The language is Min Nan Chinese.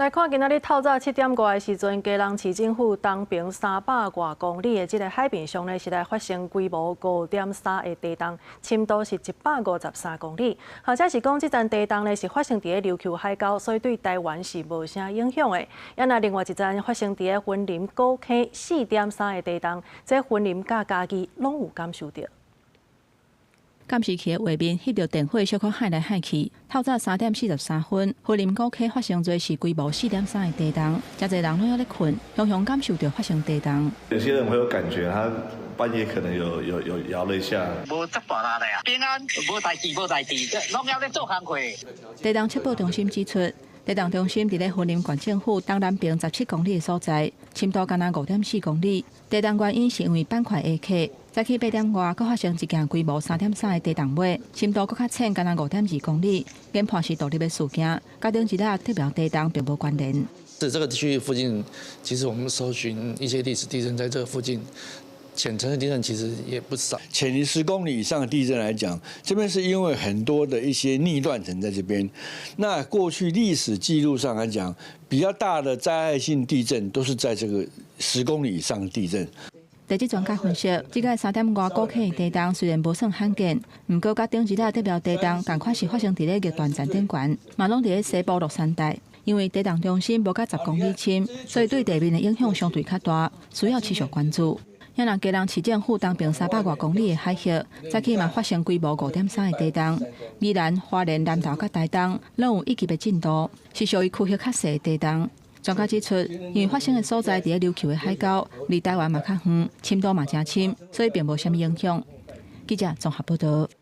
來看今仔日透早7點外的時陣，基隆市政府東爿300外公里的這个海面上呢，是來發生規模5.3的地動，深度是153公里。或者是講，這層地動呢是發生佇咧琉球海溝，所以對台灣是無啥影響的。啊，若另外一層發生佇咧雲林古坑4.3的地動，這雲林佮嘉義攏有感受著。監視器的畫面翕著電火小可幌來幌去。透早3點43分，雲林古坑發生這是規模四點三的地動，誠濟人攏猶咧睏，雄雄感受著發生地動。有些人會有感覺，他半夜可能有搖了一下。無這大力啊，平安無代誌無代誌，攏猶咧做工課。地動測報中心指出，地動中心佇咧雲林縣政府東南爿17公里的所在，深度干焦5.4公里。地動原因是因為板塊下磕。早起8點外，閣發生一件規模3.3的地動尾，深度閣較淺，干焦5.2公里。研判是獨立的事件，佮頂一日特別地動並無關聯。是這個區域附近，其實我們搜尋一些歷史地震，在這個附近，淺層的地震其實也不少。淺於10公里以上的地震來講，這邊是因為很多的一些逆斷層在這邊。那過去歷史記錄上來講，比較大的災害性地震都是在這個十公里以上的地震。地質專家分析，這個3點外古坑的地動雖然無算罕見，毋過佮頂一日特別地動仝款是發生佇咧逆斷層頂懸，嘛攏佇咧西部樂山帶。因為地動中心無到10公里深，所以對地面的影響相對較大，需要持續關注。若人基隆市政府東爿300外公里的海域，早起嘛發生規模五點三的地動，宜蘭、花蓮、南投佮台東攏有一級的震度，是屬於區域較細的地動。專家指出，因為發生的所在佇咧琉球的海溝，離台灣嘛較遠，深度嘛誠深，所以並無啥物影響。記者綜合報導。